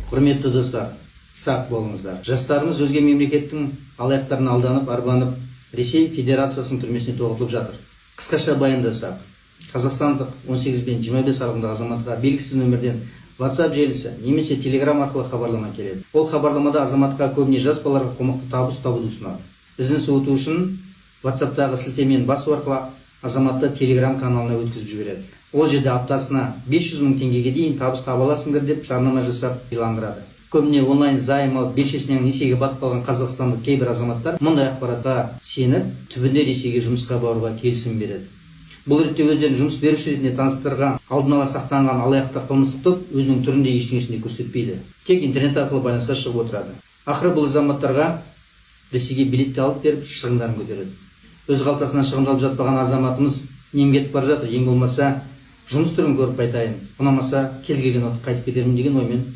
Құрметті достар, сақ болыңыздар. Жастарымыз өзге мемлекеттің алаяқтарына алданып, арбанып, Ресей Федерациясының түрмесіне тоғытылып жатыр. Қысқаша баяндасақ, қазақстандық 18 бен 25 аралығындағы азаматқа белгісіз нөмірден WhatsApp желісі немесе Telegram арқылы хабарлама келеді. Ол хабарламада азаматқа, көбіне жас балаларға, қомақты табыс табуды ұсынады. Ізін суыту үшін WhatsApp'тағы сілтемені басу арқылы азаматты Telegram каналына өткізіп жібереді. Ол жерде аптасына 500 мың теңгеге дейін табыс таба аласыңдар деп жарнама жасап иландырады. Көбіне онлайн займ алып, белшесінен несиеге батып қалған қазақстандық кейбір азаматтар мұндай ақпаратқа сеніп, түбінде Ресейге жұмысқа баруға келісім береді. Бұл ретте өздерін жұмыс беруші ретінде таныстырған, алдын ала сақтанған алаяқтар, қылмыстық топ өзінің түрінде ештеңесін де көрсетпейді. Тек интернет арқылы байланысқа шығып отырады. Ақыры бұл азаматтарға Ресейге билет те алып беріп, шығындарын көтереді. Өз қалтасынан шығындалып жатпаған азаматымыз нем кетіп бара жатыр, ең болмаса жұмыс түрін көріп қайтайын, ұнамаса, кез келген уақытта қайтып кетермін деген оймен.